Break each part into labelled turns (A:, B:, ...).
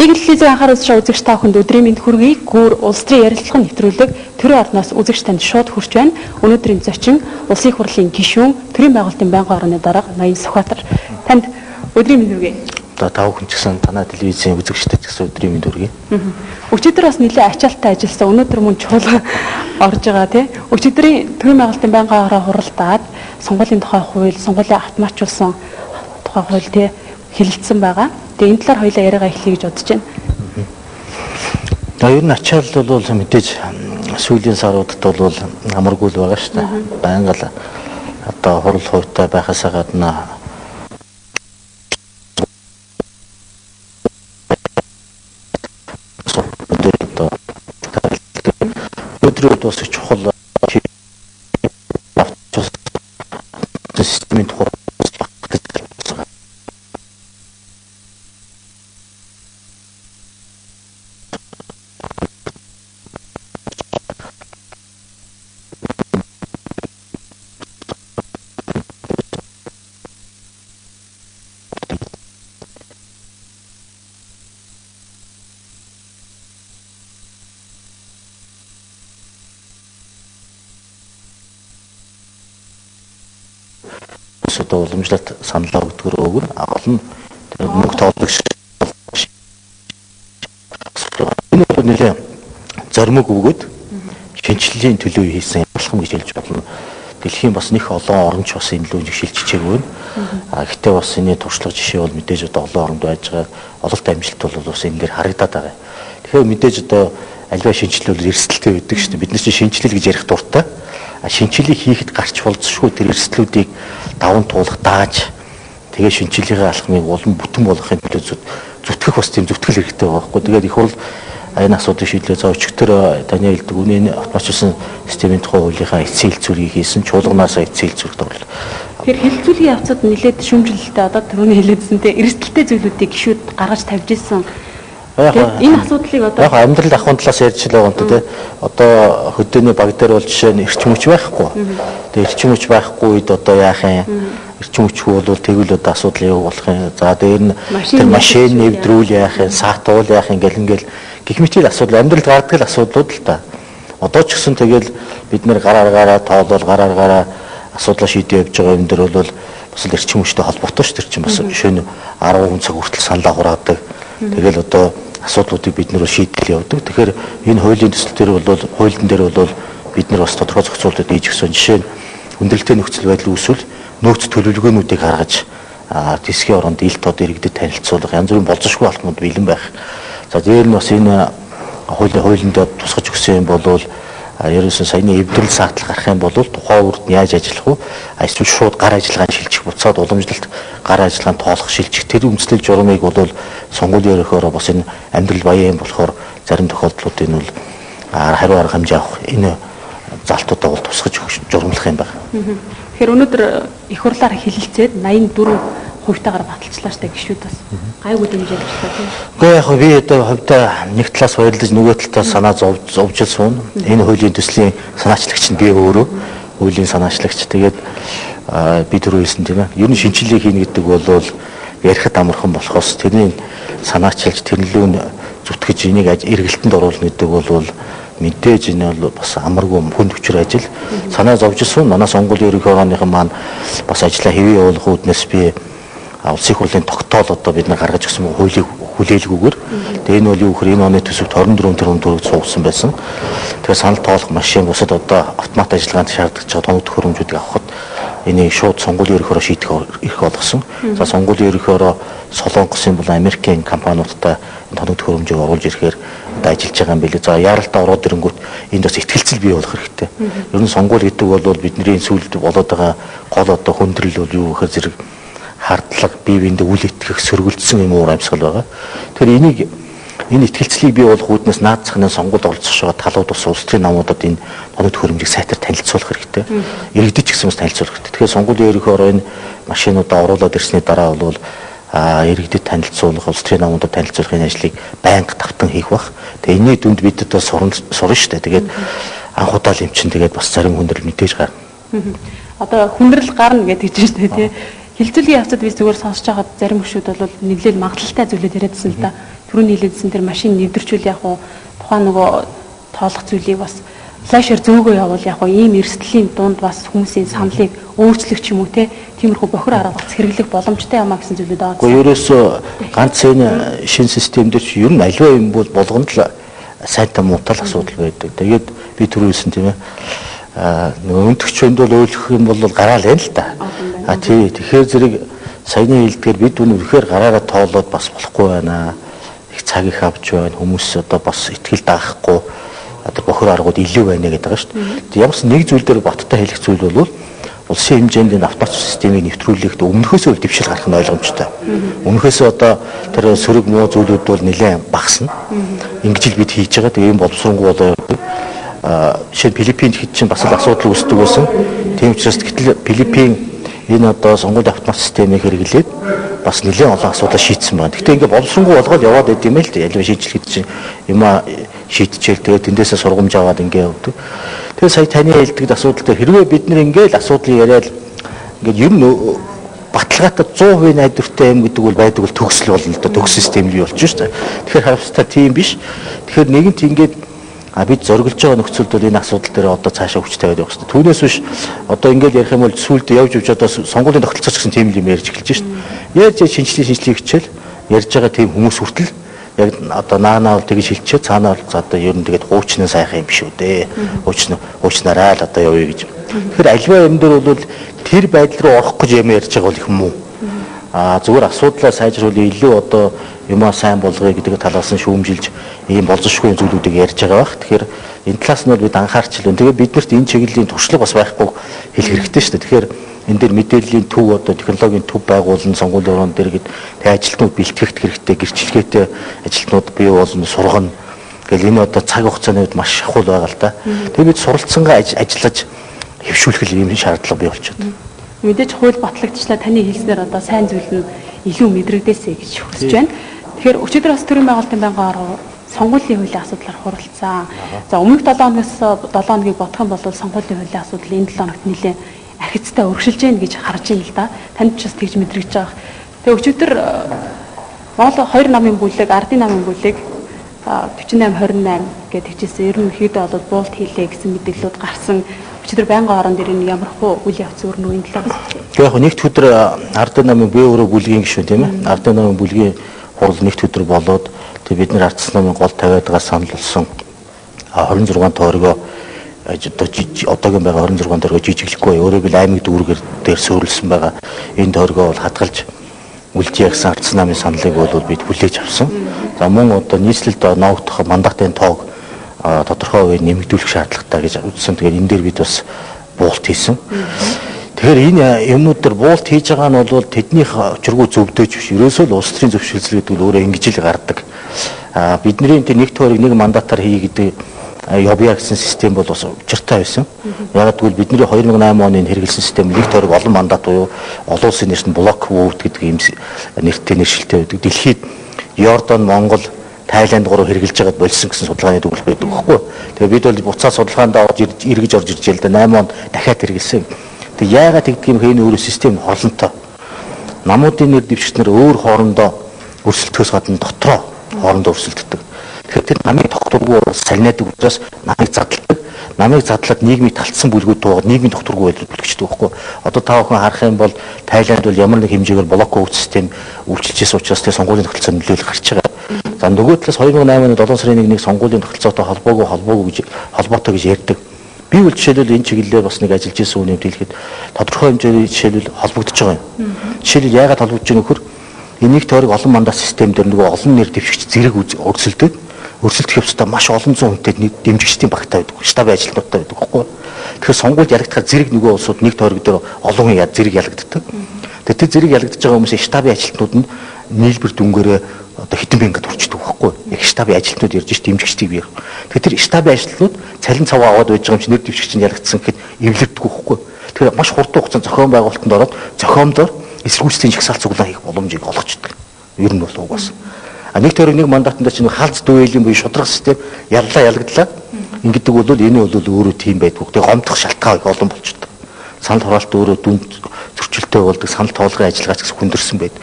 A: Игэл телевизийн анхаарал үзэж үзэгч та бүхэнд өдрийн мэнд хүргэе. Гүр улс төрийн ярилцлага нэвтрүүлэг төрийн ордноос үзэгч танд шууд хүрч байна. Өнөөдрийн зочин Улсын их хурлын гишүүн, төрийн байгуулалтын байнгын орны дарга Ноён Сүхбаатар. Танд өдрийн мэнд хүргэе.
B: Одоо та бүхэн ч гэсэн танай телевизийн үзэгчдэд ч гэсэн өдрийн мэнд хүргэе.
A: Өчигдөр бас нэлээд ачаалттай ажилласан. Өнөөдөр мөн чуулган орж байгаа тий. Өчигдрийн төрийн байгуулалтын байнгын ороо хуралдаад сонгуулийн тухай хууль, сонгуулийн автоматжуулсан тухай хууль тий хэлэлцсэн байгаа. Тэгээ энэ талаар хоёлаа яриагаа эхлэе гэж бодож байна.
B: За ер нь ачаал бол мэдээж сүүлийн саруудад бол амаргүй л байгаа шүү дээ. Байнга л одоо хурал хувьтай байхасаа гадна өдрүүд бас чухал системийн тухай одоо уламжлалт саналаа өгдгөр өгнө. Гол нь тэр мөнгө тоологч энэ бол нэлээ зоримог өгөөд шинжилгээний төлөө хийсэн алхам гэж хэлж болно. Дэлхийн бас нэх олон оронч бас энэ лүү шилжчихээг байна. А гэхдээ бас энэ туршлага жишээ бол мэдээж одоо олон оронд байж байгаа ололт амжилт бол бас энэ дээр харагдаад байгаа. Тэгэхээр мэдээж одоо альва шинжилгээ бол эрсдэлтэй байдаг шүү дээ. Бид нар чинь шинжилэл гэж ярих дуртай. Шинжилгээ хийхэд гарч болзошгүй тэр эрсдлүүдийг даван туулах дааж тэгээ шинжилгээний алхмыг улам бүтэн болгохын төлөө зүтгэх бас тийм зүтгэл хэрэгтэй байгаа байхгүй. Тэгээд их хурл энэ асуудлыг шийдлээ. За өчигдөр таны хэлдэг үнэ энэ автоматжуулсан системийн тухай хуулийнхаа эцсийн хэлцүүрийг хийсэн, чуулганаасаа эцсийн хэлцүүрт орлоо.
A: Тэр хэлцүүлгийн явцад нэлээд шүүмжлэлтэй одоо түрүүний хэлээдсэн те эрсдэлтэй зүйлүүдийг гишүүд гаргаж тавьж исэн. Энэ асуудлыг одоо
B: яг амьдрал ахуйн талаас ярьж л байгаа юм тий. Одоо хөдөөний баг дээр бол жишээ нь эрчим хүч байхгүй. Тэгээ эрчим хүч байхгүй үед одоо яах юм? Эрчим хүчгүй бол тэгвэл одоо асуудал юу болох юм? За дээр нь тэр машин нэвтрүүл яах юм? Саатуул яах юм гэл ингээл гэх мэт асуудал амьдралд гардаг л асуудлууд л та. Одоо ч гэсэн тэгэл бид нэр гараар гараа тоолол гараар гараа асуудлаа шийдээ явж байгаа юм дээр бол бас л эрчим хүчтэй холбоотой шүү дээ. Тэр чинь бас жишээ нь 10 цаг хүртэл саналаа хураадаг. Тэгэл одоо асуудлуудыг бид нэр шийдэл явдаг. Тэгэхээр энэ хуулийн төсөл дээр бол хуулийн дээр бол бид нар бас тодорхой зохицуултууд хийж өгсөн. Жишээ нь хүндрэлтэй нөхцөл байдал үүсвэл нөөц төлөвлөгөөнүүдийг гаргаж тэсгийн оронд ил тод иргэдэд танилцуулах янз бүрийн болзошгүй алхмууд бэлэн байх. За дээр нь бас энэ хуулинд тусгаж өгсөн юм бол ерөөсөн саяны эвдрэл саатал гарах юм бол тухайн үрд нь яаж ажиллах вэ? Эсвэл шууд гар ажиллагаанд шилжих, буцаад уламжлалт гар ажиллагаанд тоолох шилжих тэр үндслэл журмыг бол сонгуулийн ерөнхийдөө бас энэ амьдрал баян юм болохоор зарим тохиолдлуудын бол хариу арга хэмжээ авах энэ залтуудаа бол тусгаж журмлах юм байна.
A: Тэгэхээр өнөөдөр их хурлаар хэлэлцээд 84 хувьтайгаар баталчлаа штэ гişүүд бас гайгүй дэмжиж ажиллаа тийм.
B: Үгүй яг би одоо хувьдаа нэг талаас баярлаж нөгөө талдаа санаа зовж суuna. Энэ хуулийн төслийн санаачлагч нь би өөрөө хуулийн санаачлагч. Тэгээд би түрүү хэлсэн тийм ээ. Ер нь шинжилгээ хийнэ гэдэг бол ярихад амархан болохоос тэрний санаачилж тэрлүү нь зүтгэж энийг эргэлтэнд оруулна гэдэг бол мэдээж энэ бол бас амаргүй хүнд хүчээр ажил. Санаа зовж суuna. Манай сонгуулийн ерөнхий орооныхан маань бас ажлаа хэвээ явуулах үүднээс би улсын хурлын тогтоол одоо бид нар гаргаж өгсөн хуулийг хүлээлгүйгээр. Тэгээ энэ бол юу гэхээр энэ оны төсөвт 24 тэрбум төгрөг суугсан байсан. Тэгэхээр санал тоолох машин бусад одоо автомат ажиллагаанд шаардлагатай тоног төхөөрөмжүүдийг авахад энийг шууд сонгуулийн ерөнхий ороо шийдэх эрх олгосон. За сонгуулийн ерөнхий ороо Солонгосын болон Америкийн компаниудтай энэ тоног төхөөрөмжийг оруулж ирэхээр одоо ажиллаж байгаа юм билээ. За яаралтай ороод ирэнгүүт энд бас ихтгэлцэл бий болох хэрэгтэй. Ер нь сонгуул гэдэг бол бидний сүүлд болоод байгаа гол одоо хүндрэл бол юу гэхээр зэрэг хардлага, бие биендээ үл итгэх, сөргөлдсөн юм уур амьсгал байгаа. Тэгэхээр энийг энэ ихтгэлцлийг бий болгох үүднээс наад захны сонгуульд оролцож байгаа талууд бас улс төрийн намуудад энэ тоног төхөөрөмжийг сайтар танилцуулах хэрэгтэй. Иргэдэд ч гэсэн бас танилцуулах хэрэгтэй. Тэгэхээр сонгуулийн ерөнхий ороо энэ машинуудаа оруулаад ирсний дараа бол иргэдэд танилцуулах, улс төрийн намуудад танилцуулах энэ ажлыг байнга давтан хийх бах. Тэгээ энэний дүнд бид одоо сурна шүү дээ. Тэгээд анх удаа л юм чинь тэгээд бас зарим хүндрэл мэдээж гарна.
A: Одоо хүндрэл гарна гэдэг чинь шүү дээ тий. Хилцүүлгийн явцад би зүгээр сонсож байхад зарим хөшүүд бол нэлээд магадлалтай зүйлүүд яриадсан л да. Түрүүний хэлсэн тэр машин нэвдэрчүүл яг уу тухайн нөгөө тоолох зүйлийг бас флешээр зөөгөө явуул яг уу ийм эрсдлийн дунд бас хүмүүсийн саналыг өөрчлөх ч юм уу те тиймэрхүү бохир арга бас хэрэглэх боломжтой юм а гэсэн зүйлүүд байгаа.
B: Гэхдээ ерөөсөө ганц энэ шинэ систем дээр чи ер нь аливаа юм бол болгонд л сайтай муутай л асуудал байдаг. Тэгээд би түрүү хэлсэн тийм ээ. Нөгөө өнтгч хүнд бол өөлөх юм бол гараал байна л та. А тий, тэгэхээр зэрэг саяны хэлдгээр бид үнэхээр гараараа тоолоод бас болохгүй байна. Их цаг их авч байна. Хүмүүс одоо бас итгэл даахгүй одоо бохир аргууд илүү байна гэдэг байгаа шүү дээ. Ямар ч нэг зүйл дээр баттай хэлэх зүйл бол улсын хэмжээнд энэ автомат системийг нэвтрүүлэхэд өмнөхөөсөө дэвшил гарах нь ойлгомжтой. Өмнөхөөсөө одоо тэр сөрөг муу зүйлүүд бол нэлээд багасна. Ингэж л бид хийж байгаа. Тэгээ юм боловсронгуй болоо явдаг. Жишээ нь Филиппинд хэд чинь бас л асуудал үүсдэг байсан. Тийм учраас гэтэл Филиппин энэ одоо сонгуулийн автомат системийг хэрэглээд бас нэлээд олон асуудал шийдсэн байна. Гэхдээ ингээ боловсронгуй болгоод яваад байд юм л дээ. Ялва шийдлэхэд чинь юмаа шийдчихэл тэгээд тэндээсээ сургамж аваад ингээ явдаг. Тэгээ сая таны хэлдэг асуудал дээр хэрвээ бид нэр ингээл асуудлыг яриад ингээд ер нь баталгаатай 100% найдвартай юм гэдэг бол байдаг бол төгсөл болно л да. Төгс систем бий болчих шүү дээ. Тэгэхээр харамсалтай тийм биш. Тэгэхээр нэгэнт ингээд бид зориглож байгаа нөхцөлд бол энэ асуудал дээр одоо цаашаа хүч тавиад явах хэрэгтэй. Түүнээс биш одоо ингээд ярих юм бол сүүлд явж явж одоо сонгуулийн тогтолцооч гэсэн тийм юм ярьж эхэлж шít. Ярьж шинжлэх хичээл ярьж байгаа тийм хүмүүс хүртэл яг одоо наанаа бол тэгж хэлчихээ цаанаа бол одоо ер нь тэгээд хуучнаа сайхан юм биш үү дээ. Хуучнараа л одоо явъя гэж. Тэгэхээр аливаа юм дээр бол тэр байдал руу орох гэж юм ярьж байгаа бол их муу. Зүгээр асуудлаа сайжруулах илүү одоо юмаа сайн болгоё гэдэг талаас нь шүүмжилж ийм болзошгүй зүйлүүдийг ярьж байгаа байх. Тэгэхээр энэ талаас нь бол бид анхаарч л байна. Тэгээд биднэрт энэ чиглэлийн туршлага бас байхгүй хэлэх хэрэгтэй шүү дээ. Тэгэхээр энэ дээр мэдээллийн төв одоо технологийн төв байгуулна, сонгуулийн орон дээр гээд тэг ажилтнууд бэлтгэх хэрэгтэй, гэрчлэгээтэй ажилтнууд бий болно, сургана. Гэл энэ одоо цаг хугацааны үед маш шахуул байгаа л да. Тэгээд бид суралцсангаа ажиллаж хэвшүүлэх ийм шаардлага бий болчиход.
A: Мэдээж хууль батлагдчихлаа, таны хэлснээр одоо сайн зүйл нь илүү мэдрэгдээсэй гэж хүсэж байна. Тэгэхээр өчигдөр бас төрийн байгуулалтын байнгын орон сонгуулийн хуулийн асуудлаар хуралцсан. За өмнөх 7 хоногоос 7 хоногийг бодох юм бол сонгуулийн хуулийн асуудал энэ 7 хоногт нэлээд архицтай өргөжлөж гин гэж харж байна л да. Танд ч бас тэгж мэдрэгдэж байгаа. Тэгээ өчигдөр Монгол 2 намын бүлэг, ардын намын бүлэг 48 28 гэж тэгжсэн. Ер нь хэд бол буулт хийлээ гэсэн мэдээллүүд гарсан. Өчигдөр байнгын орон дээр энэ ямар хуу үйл явц өрнө энэ талаас.
B: Тэгээ яг нэгд өдөр ардын намын би өөрөө бүлгийн гишүүн тийм ээ. Ардын намын бүлгийн хурал нэгд өдөр болоод тэг бид нар ардсан намын гол тавиад байгаа санал болсон 26 тойргоо одоогийн байгаа 26 тойргоо жижиглэхгүй өөрөөр л аймаг дүүргээр дээр суурилсан байгаа энэ тойргоо бол хадгалж үлдээ гэсэн ардсан намын саналыг бол бид хүлээж авсан. За мөн одоо нийслэлд ноогдох мандатын тоог тодорхой үеэр нэмэгдүүлэх шаардлагатай гэж үзсэн. Тэгээд энэ дээр бид бас буулт хийсэн. Тэгэхээр энэ юмнууд дээр буулт хийж байгаа нь бол тэднийх учиргүй зөвдөөж биш. Ерөөсөө л улс төрийн зөвшөөрөл гэдэг нь өөрөө ингэж л гардаг. Бидний тэр нэг тойрог нэг мандатаар хий гэдэг явъя гэсэн систем бол бас учиртай байсан. Яг гэвэл бидний 2008 оны хэрэглэсэн систем нэг тойрог олон мандат буюу олон улсын нэрт блок vote гэдэг ийм нэртэй нэршилтэй байдаг. Дэлхийд Йордан, Монгол, Тайланд гурав хэрэглэж байгаад болсон гэсэн судалгааны дүгнэлт байдаг байхгүй. Тэгээ бид бол буцаад судалгаанд орж эргэж орж ирж л да 8 онд дахиад хэрэглэсэн. Тэг яагаад тэгдэг юм бэ? Энэ өөрөө систем холонтой. Намуудын нэр дэвшигч нар өөр хоорондоо өрсөлдөхөөс гадна дотроо хоорондоо өрсөлддөг. Тэгэхээр тэр намыг тогтворгүй салниадаг учраас намыг задалдаг. Намыг задлаад нийгмийг талтсан бүлгүүд туугаад нийгмийн тогтворгүй байдал бүлэгчдэг байхгүй. Одоо та бүхэн харах юм бол Тайланд бол ямар нэг хэмжээгээр блок vote систем үйлчилжсэн учраас тэр сонгуулийн тогтолцоо нөлөөлөл гарч байгаа. За нөгөө талаас 2008 оны 7 сарын 1-ний сонгуулийн тогтолцоотой холбоогүй гэж холбоотой гэж ярьдаг. Би бол жишээлбэл энэ чиглэлээр бас нэг ажиллаж исэн үнийг хэлэхэд тодорхой хэмжээний жишээлбэл холбогдож байгаа юм. Жишээлбэл яагаад холбогдож байгаа нөхөр энэ нэг тойрог олон мандат систем дээр нөгөө олон нэр дэвшигч зэрэг өрсөлдөд өрсөлдөх явцдаа маш олон зуун хүнтэй дэмжигчдийн багтаа байдаг, штабын ажилтнуудтай байдаг байхгүй. Тэгэхээр сонгуульд ялагдахаар зэрэг нөгөө улсууд нэг тойрог дээр олон хүн зэрэг ялагддаг. Тэгэхээр тэр зэрэг ялагдаж байгаа хүмүүсийн штабын ажилтнууд нь нийлбэр дүнгээрээ одоо хэдэн мянгад хүрчдэг байхгүй. Яг штабын ажилтнууд ярьж ш дэмжигчдийг бий. Тэгэхээр тэр штабын ажилтнууд цалин цаваа аваад байж байгаа юм чи нэр дэвшигч нь ялагдсан гэхэд эвлэрдэггүй байхгүй. Тэгэхээр маш хурдан хугацаанд зохион байгуулалтанд ороод зохиомдоор эсэргүүцлийн жагсаалт цуглаан хийх боломжийг олгочдөг. Ер нь бол угаас. Нэг тойрог нэг мандатан дээр чинь халз дүүэлийн буюу шударга систем яллаа ялагдлаа. Ингэдэг бол энэ бол өөрөө тийм байдгүй. Тэгээ гомдох шалтгаан их олон болчдөг. Санал хураалт өөрөө дүнд зөрчилтэй болдог, санал тоолгын ажиллагаач гэсэн хүндэрсэн байдаг.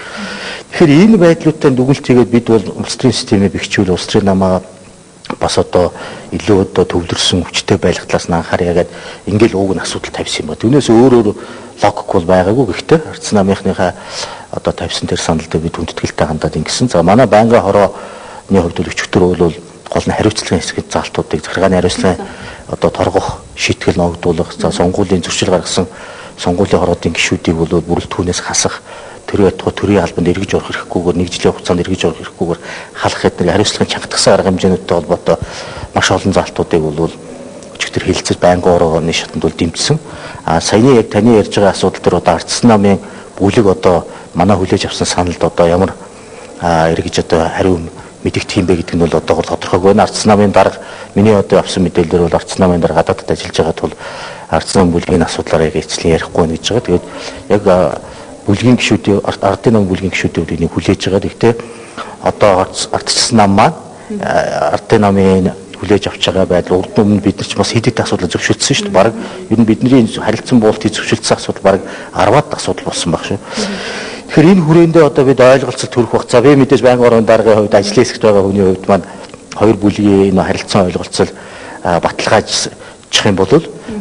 B: Тэгэхээр энэ байдлуудтай дүгнэлт хийгээд бид бол улс төрийн системээ бэхжүүл улс төрийн намаа бас одоо илүү одоо төвлөрсөн хүчтэй байх талаас нь анхаарья гэдэг ингээл ууг нь асуудал тавьсан юм ба. Түүнээс өөр өөр логик бол байгаагүй. Гэхдээ Ардсан намынхныхаа одоо тавьсан тэр санал дээр бид хүндэтгэлтэй хандаад ингэсэн. За манай байнгын хорооны хувьд бол өчигдөр бол гол нь хариуцлагын хэсэгт заалтуудыг захиргааны хариуцлагын одоо торгох шийтгэл ногдуулах, за сонгуулийн зөрчил гаргасан сонгуулийн хороодын гишүүдийг бол бүрэлдэхүүнээс хасах, төрийн байтугай төрийн албанд эргэж орох хэрэггүйгээр нэг жилийн хугацаанд эргэж орох хэрэггүйгээр халах гэдэг хариуцлагын чангатгсан арга хэмжээнүүдтэй холбоотой маш олон заалтуудыг бол өчигдөр хэлэлцэж байнгын хорооны шатанд бол дэмжсэн. А саяны яг таны ярьж байгаа асуудал дээр одоо Ардсан намын бүлэг одоо манай хүлээж авсан саналд одоо ямар эргэж одоо хариу мэдэгдэх юм бэ гэдэг нь бол одоогор тодорхойгүй байна. Ардсан намын дарга миний одоо авсан мэдээлэлээр бол Ардсан намын дарга гадаадд ажиллаж байгаа тул Ардсан намын бүлгийн асуудлаар яг эцлийн ярихгүй байна гэж байгаа. Тэгээд яг бүлгийн гишүүдийн ардын нам бүлгийн гишүүдийн үнийг хүлээж байгаа. Гэхдээ одоо ардчилсан нам маань ардын намын хүлээж авч байгаа байдал урд өмнө бид нар ч бас хэд хэд асуудал зөвшөлдсөн шүү дээ. Бараг ер нь бидний харилцан буултыг зөвшөлдсөн асуудал бараг 10-аад асуудал болсон баг шүү. Тэгэхээр энэ хүрээндээ одоо бид ойлголцол төрөх бах. За би мэдээж байнгын орон даргын хувьд ажлын хэсэгт байгаа хүний хувьд маань хоёр бүлгийн энэ харилцан ойлголцол баталгаажчих юм бол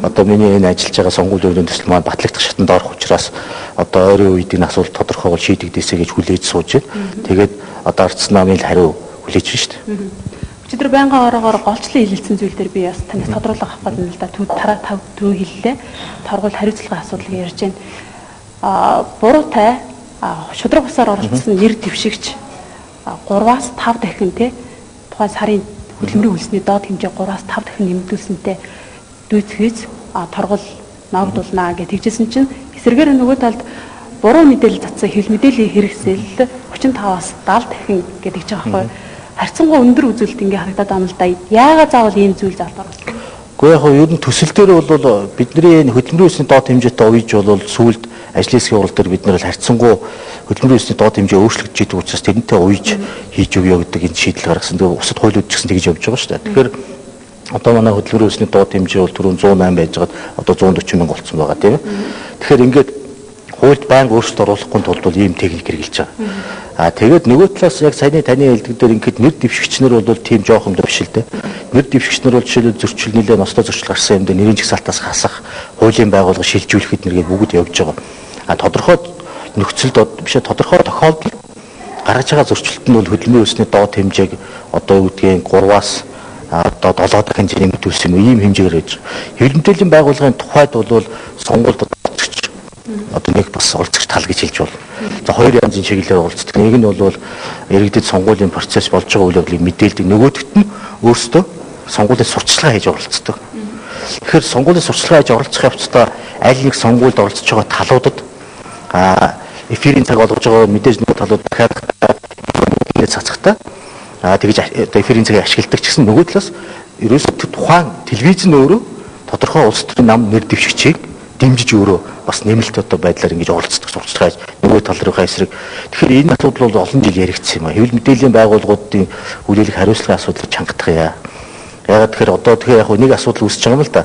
B: одоо миний энэ ажиллаж байгаа сонгуулийн өрөөний төсөл маань батлагдах шатанд орох учраас одоо ойрын үед энэ асуудал тодорхой бол шийдэгдээсэй гэж хүлээж сууж байна. Тэгээд одоо Ардсан намын хариу хүлээж байна шүү дээ.
A: Өчигдөр байнгын ороогоор голчлон хэлэлцсэн зүйл дээр би бас танаас тодруулах авах гэдэг юм л да. Тараа тав дүү хэллээ. Торгуул хариуцлагын асуудлыг ярьж байна. Буруутай шудраг бусаар оролцсон нэр дэвшигч 3-аас 5 дахин те тухайн сарын хөдөлмөрийн хөлсний доод хэмжээ 3-аас 5 дахин нэмэгдүүлсэнтэй дүйцэхүйц торгол ногдуулнаа гэж тэгжсэн чинь эсрэгээр нөгөө талд буруу мэдээлэл татсан хэвлэл мэдээллийн хэрэгсэл 35-аас 70 дахин гэдэг ч байгаа байхгүй. Харьцангуй өндөр үзүүлэлт ингээ харагдаад байна л да. Яагаад заавал ийм зүйл заалт оруулах?
B: Гэхдээ яг нь ер нь төсөл дээр бол бидний энэ хөдөлмөрийн хөлсний доод хэмжээтэй уяж бол сүүлд ажлын хэсгийн хурал дээр бид нэр харьцангуй хөдөлмөрийн хөлсний доод хэмжээ өөрчлөгдөж идэг учраас тэрнтэй уяж хийж өгье гэдэг энэ шийдэл гаргасан. Тэгээ бусад хуулиуд ч гэсэн тэгж явж байгаа шүү дээ. Тэгэхээр одоо манай хөдөлмөрийн хөлсний доод хэмжээ бол түрүүн 108 байж байгаад одоо 140 мянга болсон байгаа тийм ээ. Тэгэхээр ингээд хуульд байнга өөрчлөлт оруулахгүй тулд бол ийм техник хэрэгжилж байгаа. А тэгээд нөгөө талаас яг саяны таны хэлдэг дээр ингээд нэр дэвшигч нар бол тийм жоохон биш л дээ. Нэр дэвшигч нар бол жишээлбэл зөрчил нэлээд ностой зөрчил гарсан юм дээр нэрийн жагсаалтаас хасах, хуулийн байгууллага шилжүүлэхэд нэргээд бүгд явж байгаа. А тодорхой нөхцөлд биш тодорхой тохиолдолд гаргаж байгаа зөрчилт нь бол хөдөлмөрийн хөлсний доод хэмжээг одоо юу гэдгийг 3-аас одоо 7 дахин нэмэгдүүлсэн юм ийм хэмжээгээр байж байгаа. Хэвлэл мэдээллийн байгууллагын тухайд бол сонгуульд оролцогч одоо нэг бас оролцогч тал гэж хэлж болно. За хоёр янзын чиглэлээр оролцдог. Нэг нь бол иргэдэд сонгуулийн процесс болж байгаа үйл явдлыг мэдээлдэг. Нөгөөдөгт нь өөрсдөө сонгуулийн сурталчилгаа хийж оролцдог. Тэгэхээр сонгуулийн сурталчилгаа хийж оролцох явцдаа аль нэг сонгуульд оролцож байгаа талуудад эфирийн цаг олгож байгаа мэдээж нөгөө талууд дахиад цацхтаа тэгж одоо эфирийн цагийг ашигладаг ч гэсэн нөгөө талаас ерөөсөө тухайн телевиз нь өөрөө тодорхой улс төрийн нам нэр дэвшигчийг дэмжиж өөрөө бас нэмэлт одоо байдлаар ингэж оролцдог сурталчилгаа нөгөө тал руугаа эсрэг. Тэгэхээр энэ асуудал бол олон жил яригдсан юм а. Хэвлэл мэдээллийн байгууллагуудын хүлээлгэх хариуцлагын асуудлыг чангатах яа. Ягаад тэгэхээр одоо тэгэхээр яг нэг асуудал үүсэж байгаа юм л да.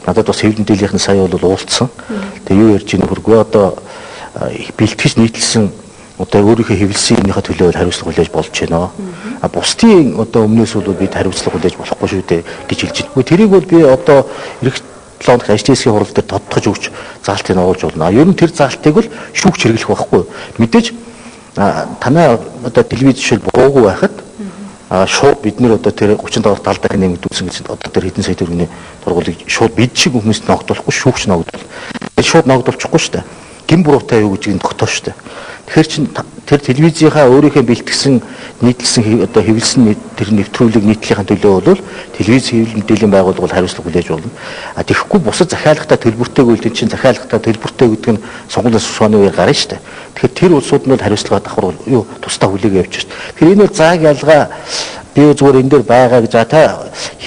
B: Надад бас хэвлэл мэдээллийнхэн сая бол уулзсан. Тэгээ юу ярьж ийн хөргөө одоо бэлтгэж нийтлсэн одоо өөрийнхөө хэвлэлсэн юмныхаа төлөө хариуцлага хүлээж болж байна. А бусдын одоо өмнөөс бол бид хариуцлага хүлээж болохгүй шүү дээ гэж хэлж байна. Тэрийг бол би одоо ирэх 7 хоногт ажлын хэсгийн хурал дээр тодтогч өгч заалтыг оруулж болно. Ер нь тэр заалтыг бол шүүгч хэрэглэх байхгүй. Мэдээж танай одоо телевиз жишээл буруугүй байхад шууд бид нэр одоо тэр 37 70 дахин нэмэгдүүлсэн гэж одоо тэр хэдэн сая төгрөгийн торгуулийг шууд бид шиг хүмүүст ногдуулахгүй шүүгч ногдуул. Шууд ногдуулчихгүй шүү дээ. Гин буруутай юу гэдгийг тогтоо шүү дээ. Тэгэхээр чин тэр телевизийнхаа өөрийнхөө бэлтгэсэн нийтлсэн одоо хэвлэлсэн тэр нэвтрүүлэг нийтлэхийн төлөө бол телевиз хэвлэл мэдээллийн байгууллага бол хариуцлага хүлээж болно. А тэгэхгүй бусад захиалгатай төлбөртэй үйлдэл чинь захиалгатай төлбөртэй гэдэг нь сонгуулийн сурталчилгааны үеэр гарна шүү дээ. Тэгэхээр тэр улсууд нь бол хариуцлага давхар юу тусдаа хүлээгээ явж шүү дээ. Тэгэхээр энэ бол зааг ялгаа би зүгээр энэ дээр байгаа гэж та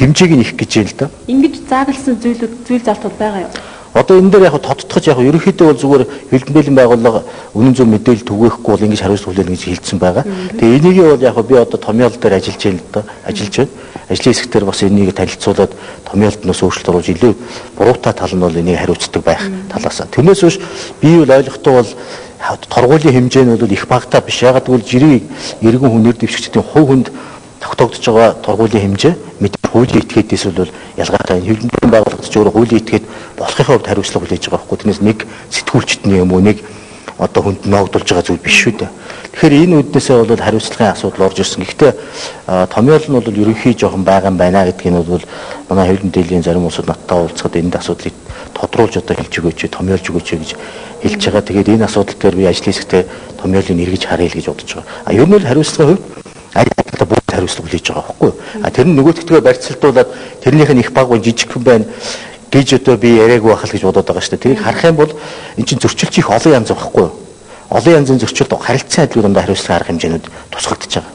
B: хэмжээг нь их гэж юм л да.
A: Ингэж заагласан зүйлүүд зүйл залтууд байгаа юу?
B: Одоо энэ дээр яг тодтогч яг ерөнхийдөө бол зүгээр хэвлэл мэдээллийн байгууллага үнэн зөв мэдээлэл түгээхгүй бол ингэж хариуцлага хүлээнэ гэж хэлсэн байгаа. Тэгээ энийг бол яг би одоо томьёол дээр ажиллаж байна л да. Ажиллаж байна. Ажлын хэсгээр бас энийг танилцуулаад томьёолд нь өөрчлөлт оруулж илүү буруутай тал нь бол энийг хариуцдаг байх талаас. Тэрнээс биш би бол ойлгохдоо бол торгуулийн хэмжээ нь бол их багтаа биш. Ягаад гэвэл жирийн иргэн хүн нэр дэвшигчдийн хувь хүнд тогтоогдож байгаа торгуулийн хэмжээ мэдээж хуулийн этгээдээс бол ялгаатай. Хэвлэмжийн байгууллагад ч өөрөө хуулийн этгээд болохын хувьд хариуцлага хүлээж байгаа байхгүй. Тэрнээс нэг сэтгүүлчдний юм уу нэг одоо хүнд ноогдуулж байгаа зүйл биш шүү дээ. Тэгэхээр энэ үүднээсээ бол хариуцлагын асуудал орж ирсэн. Гэхдээ томьёол нь бол ерөнхий жоохон байгаа юм байна гэдгийг нь бол манай хэвлэл мэдээллийн зарим улсууд надтай уулзахад энд асуудлыг тодруулж одоо хэлж өгөөч, томьёолж өгөөч гэж хэлж байгаа. Тэгээд энэ асуудал дээр би ажлын хэсэгтээ томьёолыг эргэж харъя л гэж бодож байгаа. А ер нь бол хариуцлагын хувьд аль аль бүгд хариуцлага хүлээж байгаа байхгүй юу? А тэр нь нөгөөдөгтгөө барьцалдуулаад тэрнийх нь их баг жижигхэн байна гэж одоо би яриаггүй байх л гэж бодоод байгаа шүү дээ. Тэрийг харах юм бол эн чинь зөрчилч их олон янз байхгүй юу? Олон янзын зөрчилд харилцан адилгүй дандаа хариуцлага арга хэмжээнүүд тусгагдчихж байгаа.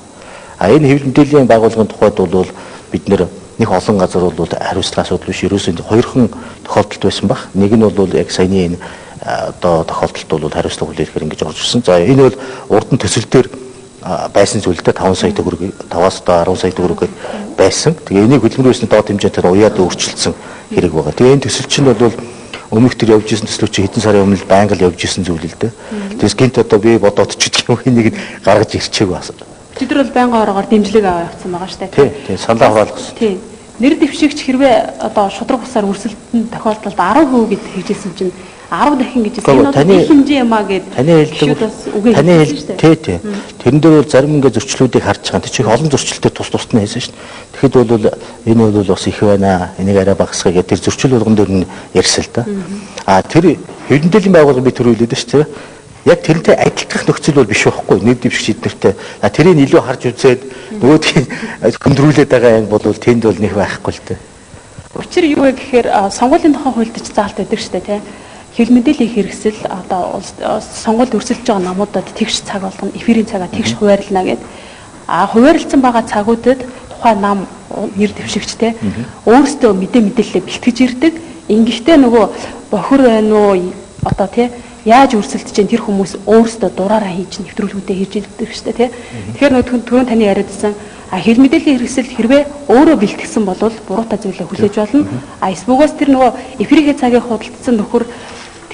B: А энэ хэвлэл мэдээллийн байгууллагын тухайд бол бид нэг олон газар бол хариуцлага асуудал биш. Ерөөсөө хоёрхан тохиолдолд байсан баг. Нэг нь бол яг саяны энэ одоо тохиолдолд бол хариуцлага хүлээхээр ингэж орж ирсэн. За энэ бол урд нь төсөл дээр байсан зүйл дээ 5 сая төгрөг 5-аас одоо 10 сая төгрөг байсан. Тэгээ энийг хөдөлмөрийн доод хэмжээгээр уяад өөрчилсөн хэрэг байгаа. Тэгээ энэ төсөл чинь бол өмнөх төр явж исэн төслүүд чинь хэдэн сарын өмнө л байнга л явж исэн зүйл л дээ. Тэгээс гинт одоо би бодоод ч гэдэг юм энийг гаргаж ирчээг бас.
A: Бид нар бол байнгын ороогоор дэмжлэг аваа явцсан байгаа шүү дээ.
B: Тий, тий, саналаа хуваалгасан.
A: Тий. Нэр дэвшигч хэрвээ одоо шудраг усаар өрсөлдөн тохиолдолд 10% гэд хэлжсэн чинь 10 дахин гэж энэ бол их хэмжээ юм а гэд
B: таны хэлдэг таны хэл тий тий. Тэрэн дээр бол зарим ингээ зөрчлүүдийг харж байгаа. Тэр чинь олон зөрчилтэй тус тусд нь хийсэн шүү дээ. Тэгэхэд бол энэ бол бас их байна. Энийг арай багасгая гэдэг тэр зөрчил болгон дээр нь ярьсан л да. А тэр хэвлэл мэдээллийн байгууллага би төрүүлээд шүү дээ. Яг тэрнтэй адилтгах нөхцөл бол биш байхгүй нэр дэвшигч эднэртэй. А тэрийг илүү харж үзээд нөгөөдгийг хөндрүүлээд байгаа юм бол тэнд бол нэг байхгүй л дээ.
A: Учир юу вэ гэхээр сонгуулийн тухай хуульд ч заалт байдаг шүү дээ тий. Хэвлэл мэдээллийн хэрэгсэл одоо сонгуульд өрсөлдөж байгаа намуудад тэгш цаг болгоно, эфирийн цагаа тэгш хуваарлана гэд. А хуваарлцсан байгаа цагуудад тухайн нам нэр дэвшигчтэй өөрсдөө мэдээлэлээ бэлтгэж ирдэг. Ингэхдээ нөгөө бохир байна уу одоо тий яаж өрсөлдөж чинь тэр хүмүүс өөрсдөө дураараа хийж нэвтрүүлгүүдээ хийж ирдэг шүү дээ тий. Тэгэхээр нөгөө түрүүн таны яриадсан хэвлэл мэдээллийн хэрэгсэл хэрвээ өөрөө бэлтгэсэн бол буруутай зүйлээ хүлээж болно. А эсвгээс тэр нөгөө эфирийн цагийг худалдсан нөхөр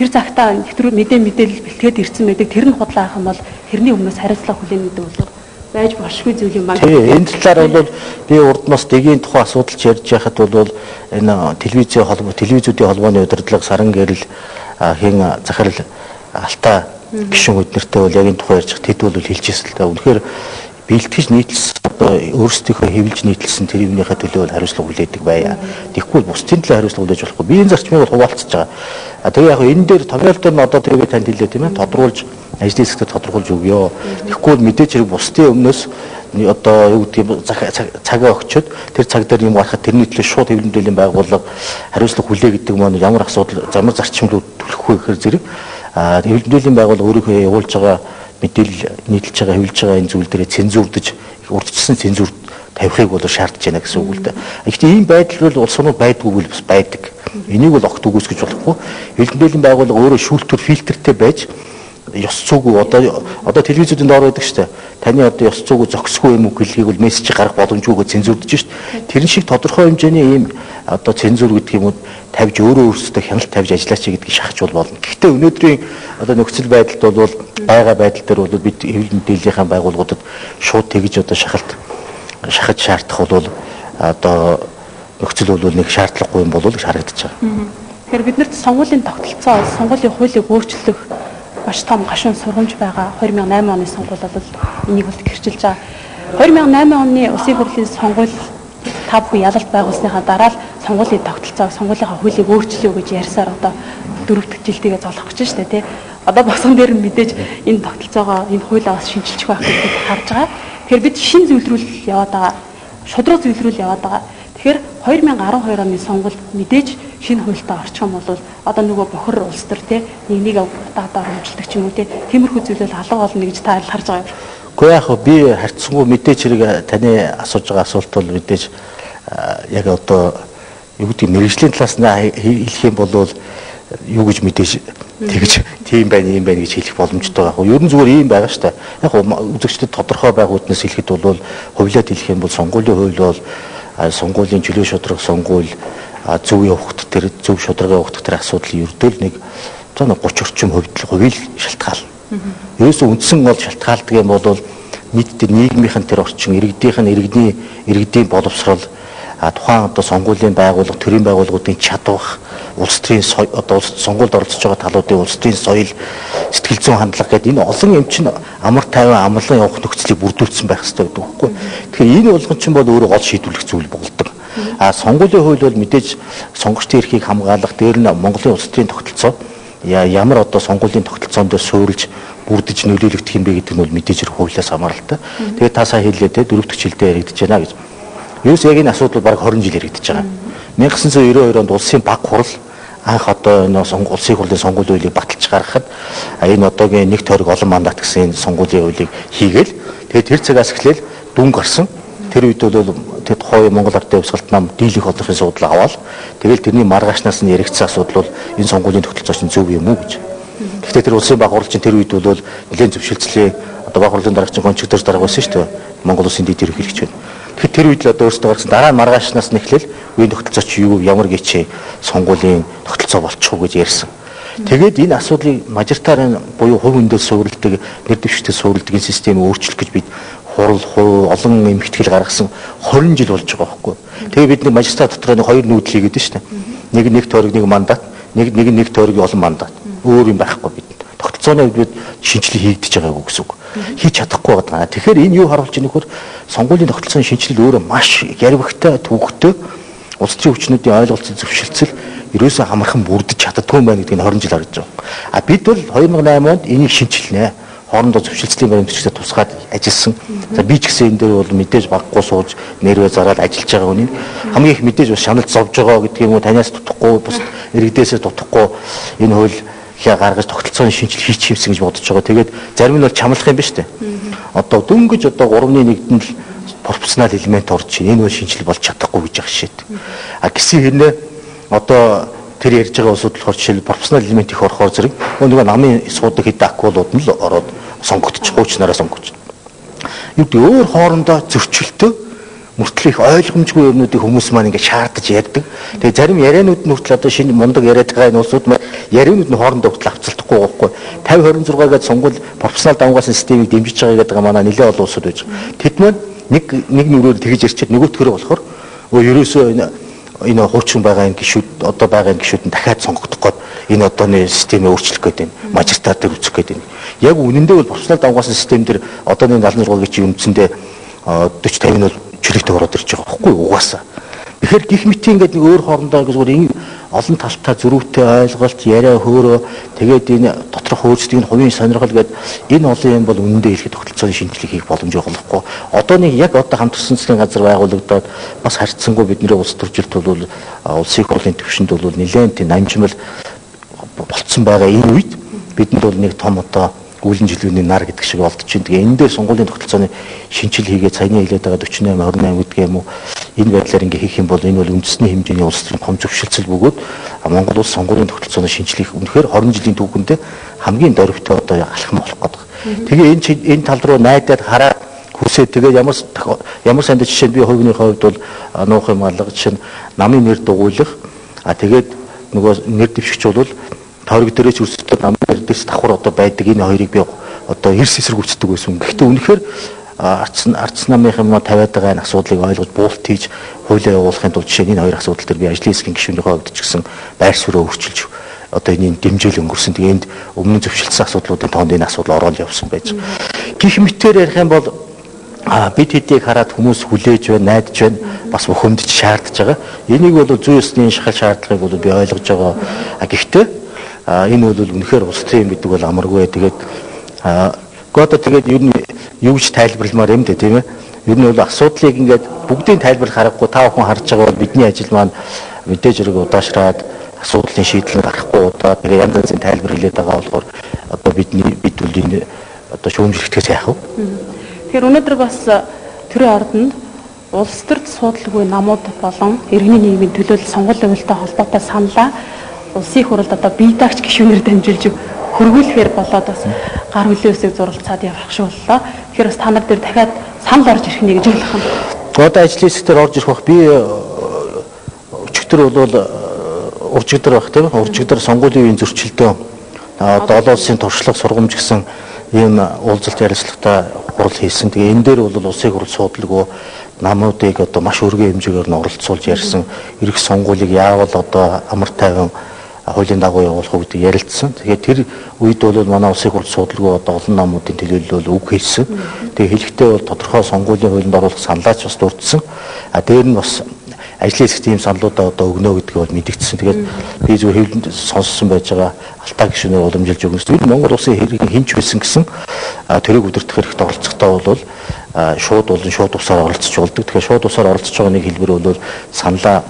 A: тэр цагтаа нэвтрүүл мэдээлэл бэлтгээд ирсэн байдаг. Тэр нь худлаа авах юм бол тэрний өмнөөс хариуцлага хүлээнэ гэдэг бол байж болшгүй зүйл юм байна.
B: Тий, энэ талаар бол би урд нь бас дэгийн тухай асуудалч ярьж байхад бол энэ телевизийн холбоо, телевизүүдийн холбооны удирдлага саран гэрэл хэн захирал алтаа гишүүн өднөртэй бол яг энэ тухай ярьж тэд бол хэлж ирсэн л да. Үнэхээр бэлтгэж нийтлсэн одоо өөрсдийнхөө хэвлж нийтлсэн тэр юмныхаа төлөө бол хариуцлага хүлээдэг байя. Тэгэхгүй бусдын төлөө хариуцлага хүлээж болохгүй. Би энэ зарчмыг бол хуваалцаж байгаа. А тэгээ яг энэ дээр томьёол дээр нь одоо тэр би танд хэлээ тийм ээ. Тодруулж ажлын хэсэгтээ тодорхойлж өгөө. Тэгэхгүй бол мэдээж хэрэг бусдын өмнөөс одоо юу гэдгийг цагаа өгчөөд тэр цаг дээр юм гарахад тэрний төлөө шууд хэвлэл мэдээллийн байгууллага хариуцлага хүлээ гэдэг маань ямар асуудал ямар зарчимлууд төлөх вэ гэхээр зэрэг хэвлэл мэдээллийн байгууллага өөрийнхөө явуулж байгаа мэдээлэл нийтэлж байгаа хэвлэж байгаа энэ зүйл дээрээ цензурдэж урдчилсан цензур тавихыг бол шаардж байна гэсэн үг л дээ. Гэхдээ ийм байдал бол улс орнууд байдгүй бол бас байдаг. Энийг бол огт үгүйсгэж болохгүй. Хэвлэл мэдээллийн байгууллага өөрөө шүүлтүр фильтртэй байж ёс цуугүй одоо телевизүүдийн доор байдаг шүү дээ. Таны одоо ёс цуугүй зохисгүй юм уу гэлгийг бол мессеж гаргах боломжгүйгээ цензурдэж шүү дээ. Тэрэн шиг тодорхой хэмжээний ийм одоо цензур гэдэг юм уу тавьж өөрөө өөрсдөө хяналт тавьж ажиллаач гэдгийг шахаж бол болно. Гэхдээ өнөөдрийн одоо нөхцөл байдалд бол байгаа байдал дээр бол бид хэвлэл мэдээллийнхаа байгууллагуудад шууд тэгж одоо шахаж шаардах бол одоо нөхцөл бол нэг шаардлагагүй юм болов гэж харагдаж байгаа.
A: Тэгэхээр бид нарт сонгуулийн тогтолцоо, сонгуулийн хуулийг өөрчлөх маш том гашуун сургамж байгаа. 2008 оны сонгуул бол энийг бол гэрчилж байгаа. 2008 оны улсын хурлын сонгуул та бүхэн ялалт байгуулсныхаа дараа л сонгуулийн тогтолцоог, сонгуулийнхаа хуулийг өөрчлөё гэж ярьсаар одоо 4 дахь жилтэйгээ золох гэж байна шүү дээ, тий. Одоо босгон дээр нь мэдээж энэ тогтолцоогоо, энэ хуулиа бас шинчилчих байх гэж харж байгаа. Тэгэхээр бид шин зүйл рүү яваад байгаа. Шудраг зүйл рүү яваад байгаа. Тэгэхээр 2012 оны сонгуульд мэдээж шинэ хуультай орчих юм бол одоо нөгөө бохир улс төр тий нэг нэг удаа урамжилдаг ч юм уу тий тиймэрхүү зүйлэл алга болно гэж та харж байгаа юм.
B: Гэхдээ яг би харьцангуй мэдээж хэрэг таны асууж байгаа асуулт бол мэдээж яг одоо юу гэдэг мэргэжлийн талаас нь хэлэх юм бол юу гэж мэдээж тэгж тийм байна ийм байна гэж хэлэх боломжтой байх. Ер нь зүгээр ийм байгаа шүү дээ. Яг үзэгчдэд тодорхой байх үүднээс хэлэхэд бол хувилаад хэлэх юм бол сонгуулийн хууль бол Сонгуулийн чөлөө шударга сонгуул зөв явахт тэр зөв шударга явах тэр асуудал ердөөл нэг 30 орчим хувийг шалтгаална. Ерөөсөө үндсэн гол шалтгаалдаг юм бол нийт тэр нийгмийнхэн тэр орчин, иргэдийнх нь иргэдийн боловсрол, тухайн одоо сонгуулийн байгууллага, төрийн байгууллагуудын чадвар, улс төрийн одоо сонгуульд оролцож байгаа талуудын улс төрийн соёл, сэтгэл зүйн хандлага гэдэг энэ олон юм чинь амар тайван амгалан явах нөхцөлийг бүрдүүлсэн байх хэрэгтэй гэдэг байхгүй. Тэгэхээр энэ болгон чинь бол өөрөө гол шийдвэрлэх зүйл болдог. А сонгуулийн хууль бол мэдээж сонгогчдын эрхийг хамгаалах, дээр нь Монголын улс төрийн тогтолцоо ямар одоо сонгуулийн тогтолцоон дээр суурилж бүрдэж нөлөөлөгдөх юм бэ гэдэг нь бол мэдээж хэрэг хуулиас хамааралтай. Тэгээд та сайн хэллээ те 4 дахь жилдээ яригдж байна гэж. Ерөөс яг энэ асуудал бараг 20 жил яригдж байгаа. 1992 онд улсын баг хурал анх одоо энэ улсын хурлын сонгуулийн хуулийг баталж гаргахад энэ одоогийн нэг тойрог олон мандат гэсэн энэ сонгуулийн хуулийг хийгээл тэгээд тэр цагаас эхлээл дүн гарсан. Тэр үед бол тэр тухайн Монгол Ардын Хувьсгалт нам дийлэнх олонхын суудлаа аваад тэгэл тэрний маргаашнаас нь яригдсан асуудал бол энэ сонгуулийн тогтолцоо чинь зөв юм уу гэж. Гэхдээ тэр улсын баг хурал чинь тэр үед бол нэлээд зөвшөлдсөлийн одоо баг хурлын дарга чинь Гончигдор дарга байсан шүү дээ. Монгол улсын дэд ерөнхийлөгч байна. Тэгэхээр тэр үед л одоо өөрсдөө гаргасан дараа нь маргаашнаас нь эхлээл үеийн тогтолцоо чи юу ямар гिचээ сонгуулийн тогтолцоо болчих уу гэж ярьсан. Тэгээд энэ асуудлыг мажоритарын буюу хувь хүндээ суурилдаг, нэр дэвшигтэй суурилдаг энэ системийг өөрчлөх гэж бид хурал, хувь, олон эмхтгэл гаргасан 20 жил болж байгаа байхгүй. Тэгээ бид нэг мажоритар дотор нэг хоёр нүүдэл хийгээд шүү дээ. Нэг нэг тойрог нэг мандат, нэг нэг нэг тойрог олон мандат. Өөр юм байхгүй бид. Тогтолцооны үед бид шинжилгээ хийгдэж байгаагүй гэсэн үг. Хийж чадахгүй байгаа. Тэгэхээр энэ юу харуулж байгаа нөхөр сонгуулийн тогтолцооны шинжилэл өөрөө маш ярвагтай, төвөгтэй улс төрийн хүчнүүдийн ойлголцол зөвшөлдсөл ерөөсөө амархан бүрдэж чаддгүй юм байна гэдгийг 20 жил харагдаж байгаа. А бид бол 2008 онд энийг шинчилнэ. Хоорондоо зөвшөлдсөлийн баримт бичигтээ тусгаад ажилласан. За би ч гэсэн энэ дээр бол мэдээж баггүй сууж нэрвэ зараад ажиллаж байгаа үнийг хамгийн их мэдээж бас шаналж зовж байгаа гэдэг юм уу, танаас тутахгүй, бусад иргэдээсээ тутахгүй энэ хууль гаргаж тогтолцооны шинжилгээ хийчих юмсан гэж бодож байгаа. Тэгээд зарим нь бол чамлах юм биш үү? Одоо дөнгөж одоо 3-1-д нь л пропорционал элемент орж чинь энэ бол шинжилгээ болж чадахгүй гэж байгаа шít. А гисэн хэрнээ одоо тэр ярьж байгаа улсууд болохоор жишээл пропорционал элемент их орохоор зэрэг нөгөө намын суудаг хэд акулууд нь л ороод сонгогдчих, хуучнараа сонгогдчих. Юу гэдэг өөр хоорондоо зөрчилтэй мөртлөө их ойлгомжгүй юмнуудыг хүмүүс маань ингээд шаардаж ярьдаг. Тэгээ зарим ярианууд нь хүртэл одоо шинэ мундаг яриад байгаа энэ улсууд маань ярианууд нь хоорондоо хүртэл авцалдахгүй байхгүй. 50 26 гээд сонгуул пропорционал давмгаасан системийг дэмжиж байгаа гэдэг манай нэлээд олон улсууд байж байгаа. Тэд маань нэг нэг нүрээр тэгж ярьчихэд нөгөөтгөрөө болохоор ерөөсөө энэ хуучин байгаа энэ гишүүд одоо байгаа энэ гишүүд нь дахиад сонгогдох гээд энэ одооны системээ өөрчлөх гээд байна. Мажоритар дээр үүсгэх гээд байна. Яг үнэндээ бол пропорционал давмгаасан систем дээр одооны 76 гिचийн үндсэндээ 40 50 нь бол чөлөөтэй ороод ирж байгаа байхгүй угаасаа. Тэгэхээр гих мэтийн ингээд нэг өөр хоорондоо зүгээр энэ олон талтай зөрүүтэй ойлголт, яриа хөөрөө тэгээд энэ доторх өөрсдийн хувийн сонирхол гээд энэ олон юм бол үнэндээ хэлэхэд тогтолцооны шинжилгээ хийх боломжтой болохгүй. Одоо нэг яг одоо хамтарсан засгийн газар байгуулагдаад бас харьцангуй бидний улс төржилт бол улсын хурлын түвшинд бол нэлээд тийм намжмал болцсон байгаа энэ үед бидэнд бол нэг том одоо үүлэн жилүүний нар гэдэг шиг болдож чинь. Тэгээ энэ дээр сонгуулийн тогтолцооны шинжил хийгээд саяны хэлээд байгаа 48 28 гэдэг юм уу энэ байдлаар ингээ хийх юм бол энэ бол үндэсний хэмжээний улс төрийн том зөвшөлдсөл бөгөөд Монгол улс сонгуулийн тогтолцооны шинжлэх үнэхээр 20 жилийн түүхэндээ хамгийн дөрвтэй одоо алхам болох гэдэг. Тэгээ энэ тал руу найдаад хараад хүсээ тэгээ ямар санд жишээ нь би хувийн хувьд бол нуух юм алга жишээ нь намын нэр дугуйлах, а тэгээд нөгөө нэр дэвшигч бол тойрог дээрээ ч өрсөлдөд намын нэр дээрс давхар одоо байдаг энэ хоёрыг би одоо эрс эсрэг үүсдэг байсан. Гэхдээ үнэхээр арц намынх юм тавиад байгаа энэ асуудлыг ойлгож буулт хийж хуулиа явуулахын тулд жишээ нь энэ хоёр асуудал дээр би ажлын хэсгийн гишүүнийхээ хувьд ч гэсэн байр сууриа өөрчилж одоо энэ дэмжээл өнгөрсөн. Тэгээ энд өмнө зөвшөлдсөн асуудлуудын тоонд энэ асуудал ороод явсан байж. Гэх мэтээр ярих юм бол бид хэдийг хараад хүмүүс хүлээж байна, найдаж байна, бас бухимдж шаардж байгаа. Энийг бол зүйн ёсны шахал шаардлагыг бол би ойлгож байгаа. Гэхдээ энэ бол үнэхээр улс төрийн юм гэдэг бол амаргүй. Тэгээд одоо тэгээд ер нь юу ч тайлбарламаар юм дээ, тийм ээ. Ер нь бол асуудлыг ингээд бүгдийн тайлбарлах аргагүй та бүхэн харж байгаа бол бидний ажил маань мэдээж хэрэг удаашраад асуудлын шийдэл гарахгүй удаа тэгээ янз янзын тайлбар хэлээд байгаа болохоор одоо бид бол энэ одоо шүүмжлэхээс яах вэ?
A: Тэгэхээр өнөөдөр бас төрийн ордонд улс төрд суудлгүй намууд болон иргэний нийгмийн төлөөлөл сонгуулийн хуультай холбоотой саналаа улсын хурлд одоо бие даагч гишүүнээр дамжуулж хөргүүлэхээр болоод бас гар хүлийн үсэг зуралцаад явах шиг боллоо. Тэгэхээр бас та нар дээр дахиад санал орж ирэх нэ гэж ойлгох юм.
B: Одоо ажлын хэсгээр орж ирэх бах. Би өчигдөр бол уржигдар байх тийм уржигдар сонгуулийн үеийн зөрчилдөө одоо олон улсын туршлага сургамж гэсэн ийм уулзалт ярилцлагатай хурал хийсэн. Тэгээ энэ дээр бол улсын хурал суудлгүй намуудыг одоо маш өргөн хэмжээгээр нь оролцуулж ярьсан. Ирэх сонгуулийг яавал одоо амар тайван хуулийн дагуу явуулах уу гэдэг ярилцсан. Тэгэхээр тэр үед бол манай улсын хурал суудлгүй одоо олон намуудын төлөөлөл үг хэлсэн. Тэгээ хэлэхдээ бол тодорхой сонгуулийн хуулинд оруулах саналаач бас дурдсан. А дээр нь бас ажлын хэсэгт ийм саналуудаа одоо өгнө гэдгийг бол мэдэгдсэн. Тэгээд би зүгээр хэвлэнд сонссон байж байгаа алтаа гишүүнээр уламжилж өгнө. Тэр Монгол улсын хэрэг хинч байсан гэсэн тэрийг удирдах хэрэгт оролцохдоо бол шууд болон шууд усаар оролцож болдог. Тэгэхээр шууд усаар оролцож байгаа нэг хэлбэр бол саналаа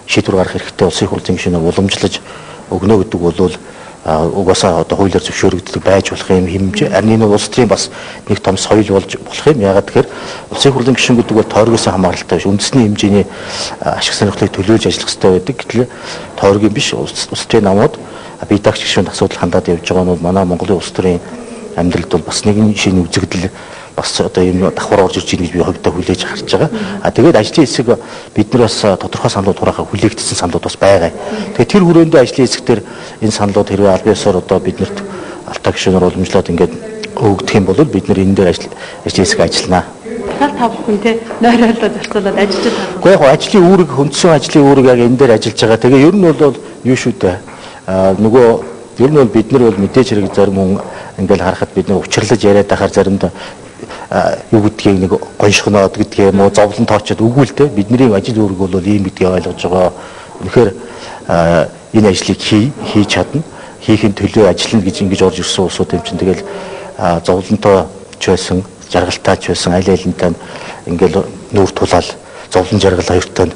B: шийдвэр гаргах хэрэгтэй улсын хурлын гишүүнээр уламжлаж өгнө гэдэг бол угаасаа одоо хуулиар зөвшөөрөгддөг байж болох юм хэмжээ. Харин энэ улс төрийн бас нэг том соёл болж болох юм. Яагаад тэгэхээр улсын хурлын гишүүн гэдэг бол тойргоос хамааралтай биш. Үндэсний хэмжээний ашиг сонирхлыг төлөөлж ажиллах хэрэгтэй байдаг. Гэтэл тойргийн биш улс төрийн намууд бие даагч гишүүнд асуудал хандаад явж байгаа нь бол манай Монголын улс төрийн амьдралд бол бас нэгэн шинэ үзэгдэл бас одоо ийм давхар орж ирж байна гэж би хувьдаа хүлээж харж байгаа. А тэгээд ажлын хэсэг бид нар бас тодорхой саналууд хураахаа хүлээгдсэн саналууд бас байгаа. Тэгээд тэр хүрээндээ ажлын хэсэг дээр энэ саналууд хэрвээ аль биесээр одоо биднэрт алтаа гишүүнээр уламжлаад ингээд өгөгдөх юм бол бид нар энэ дээр ажлын хэсэг ажиллана.
A: Дахиад та бүхэн те нойроолоо зарцуулаад ажиллаж байгаа.
B: Гэхдээ яг ажлын үүрэг хөндсөн ажлын үүрэг яг энэ дээр ажиллаж байгаа. Тэгээ ер нь бол юу шүү дээ. Нөгөө ер нь бол бид нар бол мэдээж хэрэг зарим хүн ингээл харахад бид нар учирлаж яриад байхаар заримдаа юу гэдгийг нэг гоншгоноод гэдгийг юм уу зовлон тоочод үгүй л дээ. Бидний ажил үүрэг бол ийм гэдгийг ойлгож байгаа. Үнэхээр энэ ажлыг хийж чадна. Хийхин төлөө ажиллана гэж ингэж орж ирсэн улсууд юм чинь тэгэл зовлонтой ч байсан, жаргалтай ч байсан аль алинтай ингээл нүүр тулаал зовлон жаргал хоёртой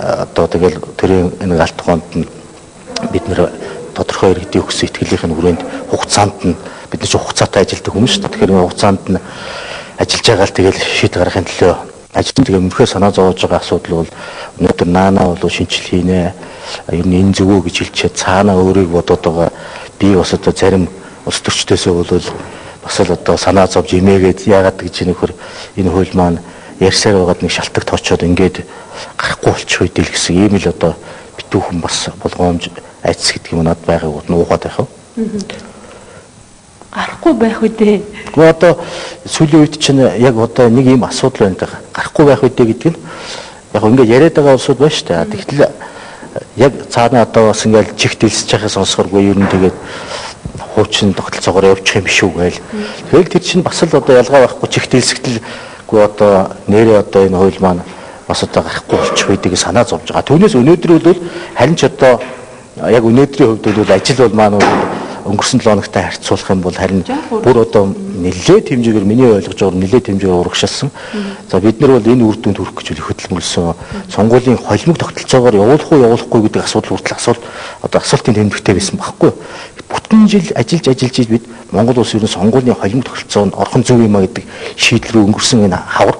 B: одоо тэгэл төрийн энэ галт тухайд нь бид нэр тодорхой иргэдийн өгсөн итгэлийнх нь хүрээнд хугацаанд нь бид нар ч хугацаатай ажилладаг хүмүүс шүү дээ. Тэгэхээр энэ хугацаанд нь ажиллаж байгаа л тэгэл шийд гаргахын төлөө ажиллана. Тэгээ мөнхөө санаа зовоож байгаа асуудал бол өнөөдөр наанаа бол шинжил хийнэ. Ер нь энэ зөв үү гэж хэлчихэд цаанаа өөрийг бодоод байгаа. Би бас одоо зарим улс төрчдөөсөө бол бас л одоо санаа зовж имээгээд яагаад гэж нөхөр энэ хууль маань ярьсаар байгаад нэг шалтгаан тоочоод ингээд гарахгүй болчих үедээ л гэсэн ийм л одоо битүүхэн бас болгоомж айдас гэдэг юм над байгааг нуухад байх уу?
A: Гарахгүй байх үедээ.
B: Гэхдээ одоо сүүлийн үед чинь яг одоо нэг ийм асуудал байна даа. Гарахгүй байх үедээ гэдэг нь яг ингээд яриад байгаа улсууд байна шүү дээ. Тэгтэл яг цаана одоо бас ингээд чихт элсэж байхыг сонсохоргүй ер нь тэгээд хуучин тогтолцоогоор явчих юм биш үү гээл. Тэгэл тэр чинь бас л одоо ялгаа байхгүй чихт элсэгдэлгүй одоо нэрээ одоо энэ хууль маань бас одоо гарахгүй болчих үедээ санаа зовж байгаа. Түүнээс өнөөдөр бол харин ч одоо яг өнөөдрийн хувьд бол ажил бол маань өнгөрсөн 7 хоногтой харьцуулах юм бол харин бүр одоо нэлээд хэмжээгээр миний ойлгож байгаагаар нэлээд хэмжээгээр урагшилсан. За бид нар бол энэ үр дүнд хүрэх гэж хөдөлмөрлсөн. Сонгуулийн холимог тогтолцоогоор явуулах уу явуулахгүй гэдэг асуудал хүртэл асуулт одоо асуултын тэмдэгтэй байсан байхгүй. Бүтэн жил ажиллаж бид Монгол улс ер нь сонгуулийн холимог тогтолцоонд орхон зөв юм а гэдэг шийдэл рүү өнгөрсөн энэ хавар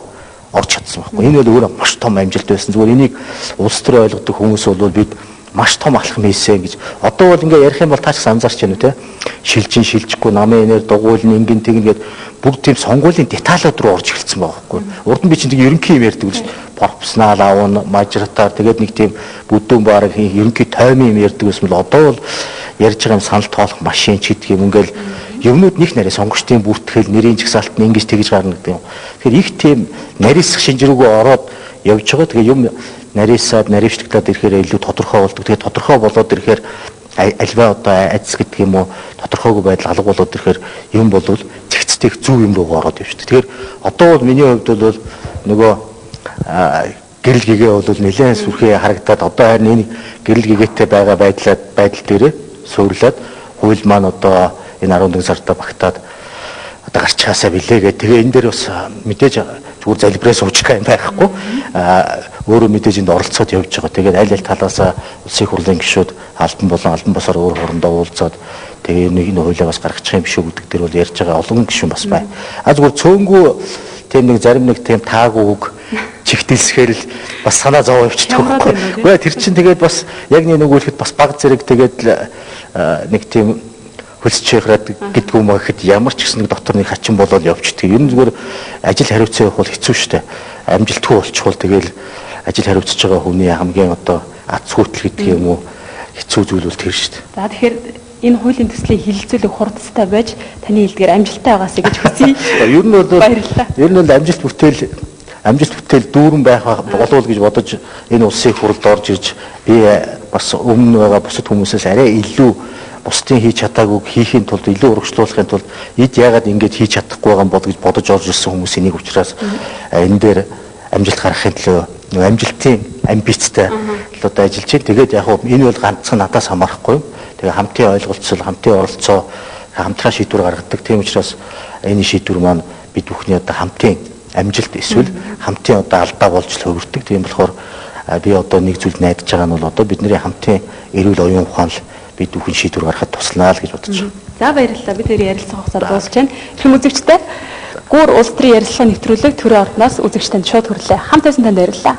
B: орж чадсан байхгүй. Энэ бол өөрөө маш том амжилт байсан. Зүгээр энийг улс төр ойлгодог хүмүүс бол бид маш том алхам хийсэн гэж. Одоо бол ингээ ярих юм бол тааш анзаарч байна үү те. Шилжин шилжихгүй намын энер дугуйлн ингэн тэгнэ гээд бүгд тийм сонгуулийн деталууд руу орж эхэлсэн байгаа байхгүй. Урд нь би чинь тэг ерөнхий юм ярьдаг л пропорционал аавн мажоритар тэгээд нэг тийм бүдүүн бараг ерөнхий тоймын юм ярьдаг байсан бол одоо бол ярьж байгаа юм санал тоолох машин ч гэдэг юм ингээл юмнууд нэг нарийн сонгогчдын бүртгэл нэрийн жагсаалт нь ингэж тэгж гарна гэдэг юм. Тэгэхээр их тийм нарийсах шинж рүүгээ ороод явж байгаа. Тэгээ юм нарийсаад наривчлагдаад ирэхээр илүү тодорхой болдог. Тэгээ тодорхой болоод ирэхээр альва одоо айдас гэдэг юм уу тодорхойгүй байдал алга болоод ирэхээр юм болвол зэгцтэй зөв юм руу ороод явчихдаг. Тэгэхээр одоо бол миний хувьд бол нөгөө гэрэл гэгээ бол нэлээд сүрхий харагдаад одоо харин энэ гэрэл гэгээтэй байгаа байдал дээрээ суурлаад хууль маань одоо энэ 11 сард багтаад одоо гарчхаасаа билээ гэх. Тэгээ энэ дээр бас мэдээж зүгээр залбираа суучих юм байхгүй. Өөрөө мэдээж энд оролцоод явж байгаа. Тэгээд аль аль талаасаа улсын хурлын гишүүд албан болон албан босоор өөр хоорондоо уулзаад тэгээ нэг энэ хуулиа бас гаргачих юм биш үү гэдэг дээр бол ярьж байгаа олон гишүүн бас байна. А зүгээр цөөнгүү тийм нэг зарим нэг тийм таагүй үг чигтэлсэхээр л бас санаа зовоо явчихдаг байхгүй. Үгүй тэр чинь тэгээд бас яг нэг үлэхэд бас баг зэрэг тэгээд нэг тийм хөлс чийграад гэдг юм гэхэд ямар ч гэсэн нэг дотор нэг хачин болоод явчихдаг. Ер нь зүгээр ажил хариуцсан явах бол хэцүү шттэ. Амжилтгүй болчихвол тэгэл ажил хариуцж байгаа хүний хамгийн одоо азгүйтэл гэдэг юм уу хэцүү зүйл бол тэр шттэ.
A: За тэгэхээр энэ хуулийн төслийн хилэлцүүлэг хурдтай байж таны хэлдгээр амжилттай байгаасай гэж хүсье.
B: Ер нь бол ер нь бол амжилт бүтээл дүүрэн байх болов гэж бодож энэ улсын хурлд орж ирж би бас өмнө байгаа бусад хүмүүсээс арай илүү бусдын хийж чадаагүйг хийхийн тулд илүү урагшлуулахын тулд эд яагаад ингэж хийж чадахгүй байгаа юм бол гэж бодож орж ирсэн хүмүүсийн нэг учраас энэ дээр амжилт гаргахын төлөө амжилтын амбицтай л одоо ажиллаж байна. Тэгээд яг хөө энэ бол ганцхан надаас хамаарахгүй юм. Тэгээ хамтын ойлголцол, хамтын оролцоо, хамтран шийдвэр гаргадаг. Тийм учраас энэ шийдвэр маань бид бүхний одоо хамтын амжилт эсвэл хамтын одоо алдаа болж л хөвөрдөг. Тийм болохоор би одоо нэг зүйлд найдаж байгаа нь бол одоо бидний хамтын эрүүл оюун ухаан л бид бүхэн шийдвэр гаргахад туслана л гэж бодож байна.
A: За баярлалаа. Бид хоёрын ярилцлага хугацаа дуусч байна. Эрхэм үзэгчдээ Гүр улс төрийн ярилцлага нэвтрүүлэг төрийн ордноос үзэгч танд шууд хүрлээ. Хамт байсан танд баярлалаа.